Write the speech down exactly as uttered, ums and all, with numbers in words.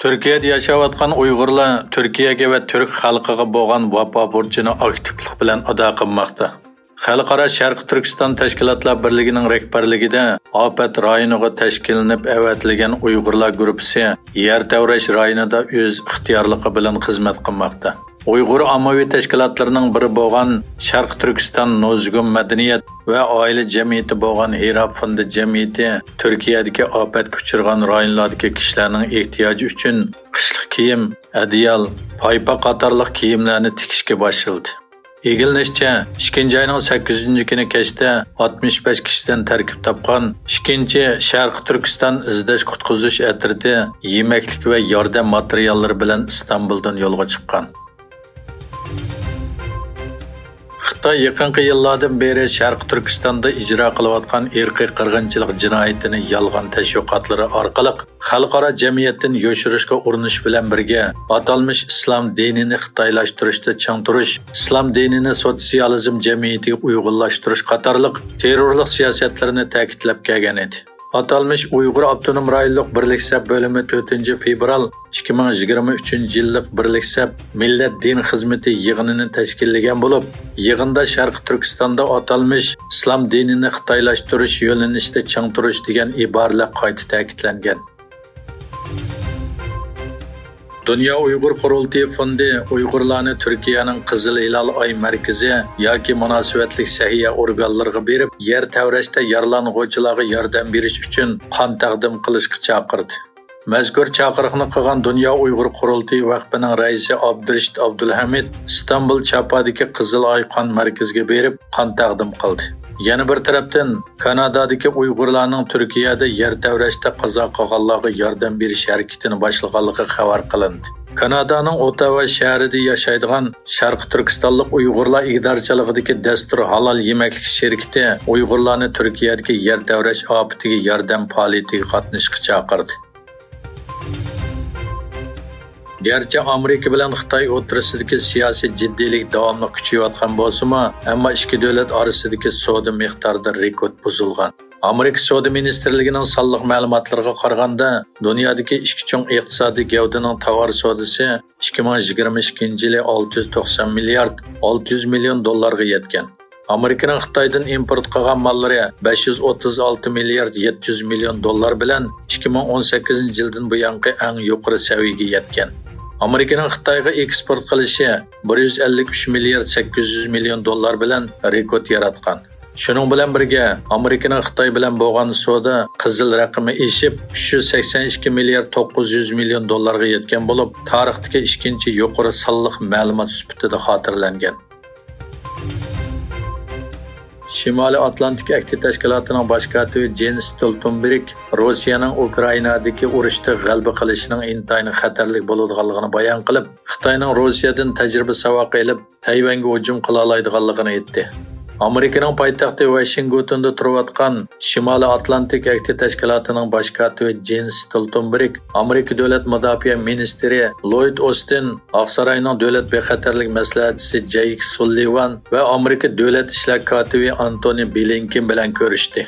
تۈركىيەدە ياشاۋاتقان ئۇيغۇرلار تۈركىيەگە ۋە تۈرك خەلقىگە بولغان ۋاپا بۇرچىنى ئاكتىپلىق بىلەن ئادا قىلماقتا. خەلقئارا شەرقىي تۈركىستان تەشكىلاتلار بىرلىكىنىڭ رەھبەرلىكىدە ئاپەت رايونىغا تەشكىللىنىپ ئەۋەتىلگەن ئۇيغۇرلار گۇرۇپپىسى يەر تەۋرەش رايونىدا ئۆز ئىختىيارلىقى بىلەن خىزمەت قىلماقتا. ئۇيغۇر ئاممىۋى تەشكىلاتلىرىنىڭ بىرى بولغان شەرقىي تۈركىستان نوزۇگۇم مەدەنىيەت ۋە ئائىلە جەمئىيىتى بولغان ھىرا فوندى جەمئىيىتى تۈركىيەدىكى ئاپەتكە ئۇچرىغان رايونلاردىكى كىشىلەرنىڭ ئېھتىياجى ئۈچۈن قىشلىق كىيىم، ئەدىيال، پايپاق قاتارلىق كىيىملەرنى تىكىشكە باشلىدى. ئىگىلىنىشىچە، ئىككىنچى ئاينىڭ سەككىزىنچى كۈنى كەچتە ئاتمىش بەش كىشىدىن تەركىب تاپقان ئىككىنچى شەرقىي تۈركىستان ئىزدەش قۇتقۇزۇش ئەترىتى يېمەكلىك ۋە ياردەم ماتېرىياللىرى بىلەن ئىستانبۇلدىن يولغا چىققان. خىتاي يېقىنقى يىللاردىن بېرى شەرقىي تۈركىستاندا ئىجرا قىلىۋاتقان ئىرقىي قىرغىنچىلىق جىنايىتىنى يالغان تەشۋىقاتلىرى ئارقىلىق خەلقئارا جەمئىيەتتىن يوشۇرۇشقا ئۇرۇنۇش بىلەن بىرگە، ئاتالمىش ئىسلام دىنىنى خىتايلاشتۇرۇشتا چىڭ تۇرۇش، ئىسلام دىنىنى سوتسىيالىزم جەمئىيىتىگە ئۇيغۇنلاشتۇرۇش قاتارلىق تېررورلۇق سىياسەتلىرىنى تەكىتلەپ كەلگەن ئىدى. ئاتالمىش ئۇيغۇر ئاپتونوم رايونلۇق بىرلىك سەپ بۆلۈمى تۆتىنچى فېۋرال ئىككى مىڭ يىگىرمە ئۈچىنچى يىللىق بىرلىك سەپ مىللەت دىن خىزمىتى يىغىنىنى تەشكىللىگەن بولۇپ، يىغىندا شەرقىي تۈركىستاندا ئاتالمىش ئىسلام دىنىنى خىتايلاشتۇرۇش يۆنىلىشىدە چىڭ تۇرۇش دېگەن ئىبارىلەر قايتا تەكىتلەنگەن. دۇنيا ئۇيغۇر قۇرۇلتىيى فوندى ئۇيغۇرلارنى تۈركىيەنىڭ قىزىل ھىلال ئاي مەركىزى ياكى مۇناسىۋەتلىك سەھىيە ئورگانلىرىغا بېرىپ، يەر تەۋرەشتە يارىلانغۇچىلارغا ياردەم بېرىش ئۈچۈن قان تەقدىم قىلىشقا چاقىردى. مەزكۇر چاقىرىقنى قىلغان دۇنيا ئۇيغۇر قۇرۇلتىيى ۋەقپىنىڭ رەئىسى ئابدۇرېشىت ئابدۇلھەمىد ئىستانبۇل چاپادىكى قىزىل ئاي قان مەركىزىگە بېرىپ، قان تەقدىم قىلدى. يەنە بىر تەرەپتىن، كانادادىكى ئۇيغۇرلارنىڭ تۈركىيەدە يەر تەۋرەشتە قازا قىلغانلارغا ياردەم بېرىش ھەرىكىتىنى باشلىغانلىقى خەۋەر قىلىندى. كانادانىڭ ئوتاۋا شەھىرىدە ياشايدىغان شەرقىي تۈركىستانلىق ئۇيغۇرلار ئىدارىچىلىقىدىكى دەستۇر ھالال يېمەكلىك شىركىتى ئۇيغۇرلارنى تۈركىيەدىكى يەر تەۋرەش ئاپىتىگە ياردەم پائالىيىتىگە قاتنىشىشقا چاقىردى. گەرچە ئامېرىكا بىلەن خىتاي ئوتتۇرىسىدىكى سىياسىي جىددىيلىك داۋاملىق كۈچىيىۋاتقان بولسىمۇ، ئەمما ئىككى دۆلەت ئارىسىدىكى سودا مىقدارىدا رېكورت بۇزۇلغان. ئامېرىكا سودا مىنىستىرلىكىنىڭ سانلىق مەلۇماتلىرىغا قارىغاندا، دۇنيادىكى ئىككى چوڭ ئىقتىسادىي گەۋدىنىڭ تاۋار سودىسى ئىككى مىڭ يىگىرمە ئىككىنچى يىلى ئالتە يۈز توقسان مىليارد ئالتە يۈز مىليون دوللارغا يەتكەن. ئامېرىكىنىڭ خىتايدىن ئىمپورت قىلغان ماللىرى بەش يۈز ئوتتۇز ئالتە مىليارد يەتتە يۈز مىليون دوللار بىلەن ئىككى مىڭ ئون سەككىزىنچى يىلدىن بۇيانقى ئەڭ يۇقىرى سەۋىيەگە يەتكەن. ئامېرىكىنىڭ خىتايغا ئېكسپورت قىلىشى بىر يۈز ئەللىك ئۈچ مىليارد سەككىز يۈز مىليون دوللار بىلەن رېكورت ياراتقان. شۇنىڭ بىلەن بىرگە، ئامېرىكىنىڭ خىتاي بىلەن بولغان سودا قىزىل رەقىمى ئېشىپ، ئۈچ يۈز سەكسەن ئىككى مىليارد توققۇز يۈز مىليون دوللارغا يەتكەن بولۇپ، تارىختىكى ئىككىنچى يۇقىرى سانلىق مەلۇمات سۈپىتىدە خاتىرىلەنگەن. شىمالىي ئاتلانتىك ئەھدى تەشكىلاتىنىڭ باش كاتىپى جېنس ستولتېنبېرگ روسىيەنىڭ ئۇكرائىنادىكى ئۇرۇشتا غەلىبە قىلىشىنىڭ ئىنتايىن خەتەرلىك بولىدىغانلىقىنى بايان قىلىپ، خىتاينىڭ روسىيەدىن تەجرىبە ساۋاق ئېلىپ، تەيۋەنگە ھۇجۇم قىلالايدىغانلىقىنى ئېيتتى. ئامېرىكىنىڭ پايتەختى ۋاشىنگتوندا تۇرۇۋاتقان شىمالىي ئاتلانتىك ئەھدى تەشكىلاتىنىڭ باش كاتىپى جېنس ستولتېنبېرگ ئامېرىكا دۆلەت مۇداپىئە مىنىستىرى لويد ئوستىن، ئاقساراينىڭ دۆلەت بىخەتەرلىك مەسلىھەتچىسى جەيك سۇللىۋان ۋە ئامېرىكا دۆلەت ئىشلار كاتىپى ئانتونى بلىنكېن بىلەن كۆرۈشتى.